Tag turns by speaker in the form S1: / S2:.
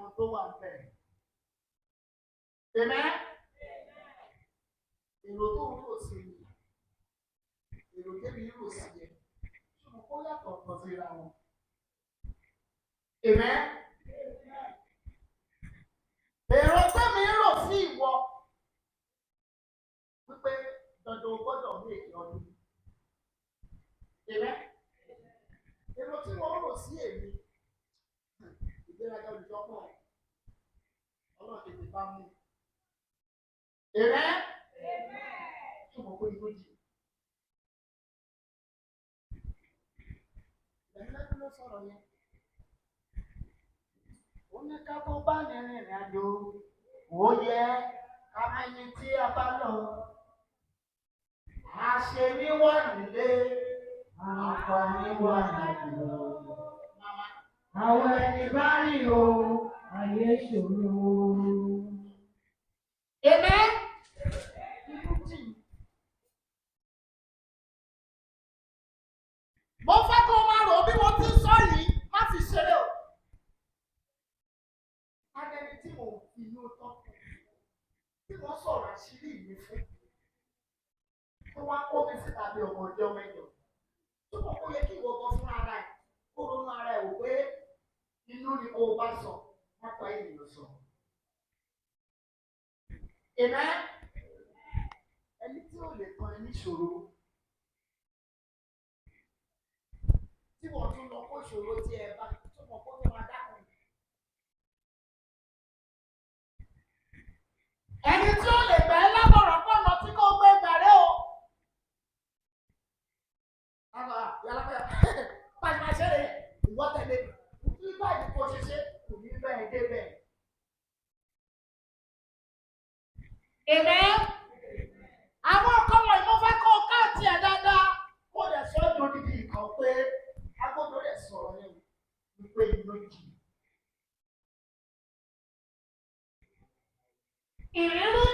S1: mọ tó wà bẹ́ẹ̀. Amen. Èrò tó ń rò sí mi, èrò tẹ́mi ń rò sí ẹ, ṣùgbọ́n kó yàtọ̀ ọ̀tọ̀ síra wọn. Amen. Èrò tẹ́mi ń rò sí ìwọ wípé dandan o gbọ́dọ̀ mú èdè ọdún. Amen. Èrò tí wọ́n rò sí èmi, ìgbéraga olùjọ́pọ̀ Ọlọ́run tètè bá mú. Amen. Ṣùgbọ́n kó igbó jì. Ẹ̀mí ló sọ̀rọ̀ yẹn. Ó ní ká tó bá ní rìnrìn àjò, ó yẹ ká mẹ́ni tí a bá lọ. Àṣẹ ní wà nílé, àǹfààní wà lájò. Màmá.
S2: Àwọn ẹni bá rìn o, ayé ṣòro.
S1: Amen. Inú jì. Mo fẹ́ kó o máa rò bí mo ti ń sọ yìí, má fi ṣeré o. Adẹni tí mo fi inú tọ́ fún, tí mo sọ̀rọ̀ àṣírí mi fún, tó wá kó mi síta bí ọmọ ọjọ́ mẹ́jọ. Tó mọ̀ kó yẹ kí ìwọ gan fún ara ẹ̀, kó ronú ara ẹ̀ wò pé inú ni kó o bá sọ, má pa ènìyàn sọ. Amen. Ẹni tí ò lè tan ẹni ṣòro. Tí wọ́n tún lọ kó ìṣòro tí ẹ bá tó mọ̀ kó tó máa dákun. Ẹni tí ó lè gbà ẹ́ lámọ̀ràn pọ̀nà tí kò gbé gbàrẹ́ o. Àgbà yàrá pé pàṣẹ ṣe rè ìwọ tẹ̀lé ní báyìí kò ṣe ṣe kò ní bẹ́ẹ̀ dé bẹ́ẹ̀. Amen. Àwọn nǹkan wọ̀nyí mo fẹ́ kó o káàtì ẹ̀ dáadáa. Kó o dẹ̀ sọ ọ́ di odidi ìkan pé agbódò rẹ̀ sọ̀rọ̀ yẹn wípé inú jì. Ìrírí